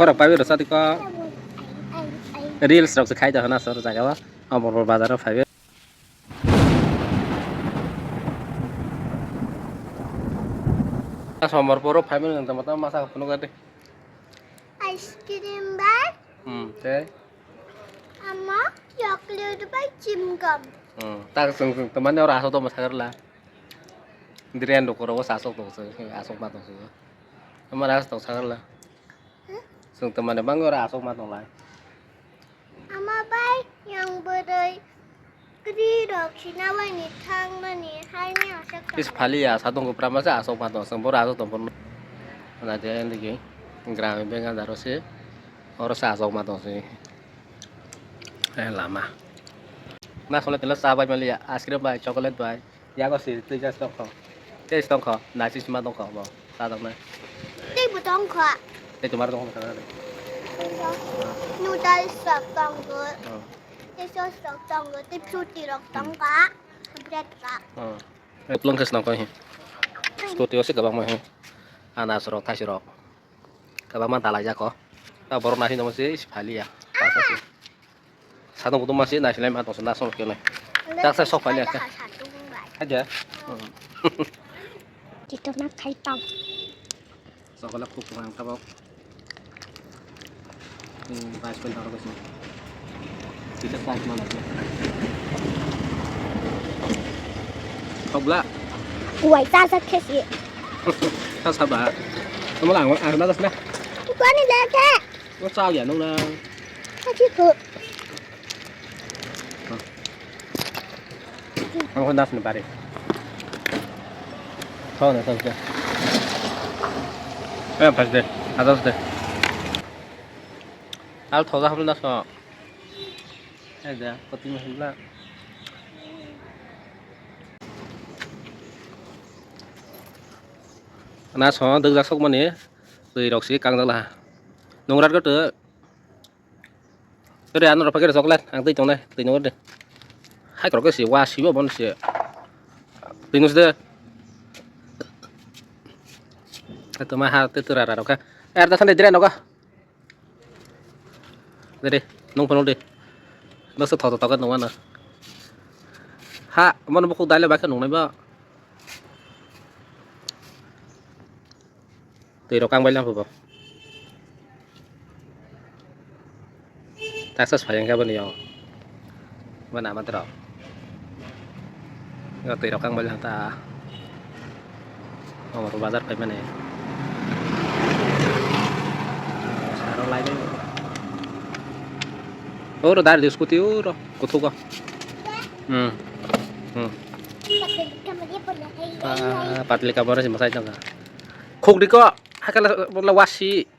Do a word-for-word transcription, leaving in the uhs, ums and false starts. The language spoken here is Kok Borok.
Borok pai rw sadi ko. Reels rok se khai da hana sor jaga o. Omorpur bazar o phaiwi. Somorpur o phaiwi nang tamo tamo masa phunuk gadi. Ice cream bai. Hmm, tei? Ama chocolate bai chewing gum. Hmm, tak chwng chwng tongmani oro aswk tongma sakarla. Dren rok oro aswk tong aswk ma tong. Ama aswk tong sakarla. Chwng tongmani bangwi oro aswk ma tonglai. Ama bai yang bwrwi kwrwi rok sina bai ni thang mani hai ni aswk. Is phaliya satung kwpra masa aswk ma tong chwng boro aswk tong phuru. Nadia endigi gram beng andaro se oro se aswk ma tong se. Eh, lama. Na sole tela cha bai maliya ice cream bai chocolate bai. Yago si twi jas tongkho. Tei tongkho, nasi sima tongkho bo. Sa tong nai. Tei bo tongkho. Tei tomar tongkho sa tong. Noodles rok tongo. Oh. Tei sauce rok tongo. Tei fruity rok tongkha. Bread rok. Oh. Plong kes nongkho hi. Scooty o se kabang ma hi. Anas rok, thaisi rok. Kabang ma dalai jako. Ta borok nasi tongmo se phaliya. Satung kutung masi naisilai ma tongsa na song kele. Daksa sok paili aka. Aja. Tito na khai tang. Sokala kuk tong ang tabok. Hmm, rice pen taro kasi. Kita rice mana? Kobla. Uai ta sa khesi. Ta saba. Kamu lang, ah, na das na. Kuani leke. What's all ya, nung na? Kachi ko. Ang ko nas ni bari. Thau na thau. Eh, pas de. Atas de. Al thau da hapla nas ko. Eh, da, pati mo hapla. Nas ho, dek jak sok mani. Twi rok si kang jak la. Nung rat ko to. Ore ano rok phakhe chocolate ang twi tongnai twi nungde. Hai korok si wa sibo bon si. Twi nus de. Tuma ha te tura ra rok. Er da sande dire nogo. Dede nung phano de. Bas tho tho tho nungma na. Ha mon bukuk dai le ba khe nungnai ba. Twi rok kang bai lang phubo. Taksa sayang ka bani yo. Bana matro. Yo twi rok kang bai lang ta. Omor bazar pai mani. Saro lai dai. Oro dar di scooty oro kuthuko. Hmm. Hmm. Ah, patli kamar si masai tanga. Khuk diko. Hakala wasi.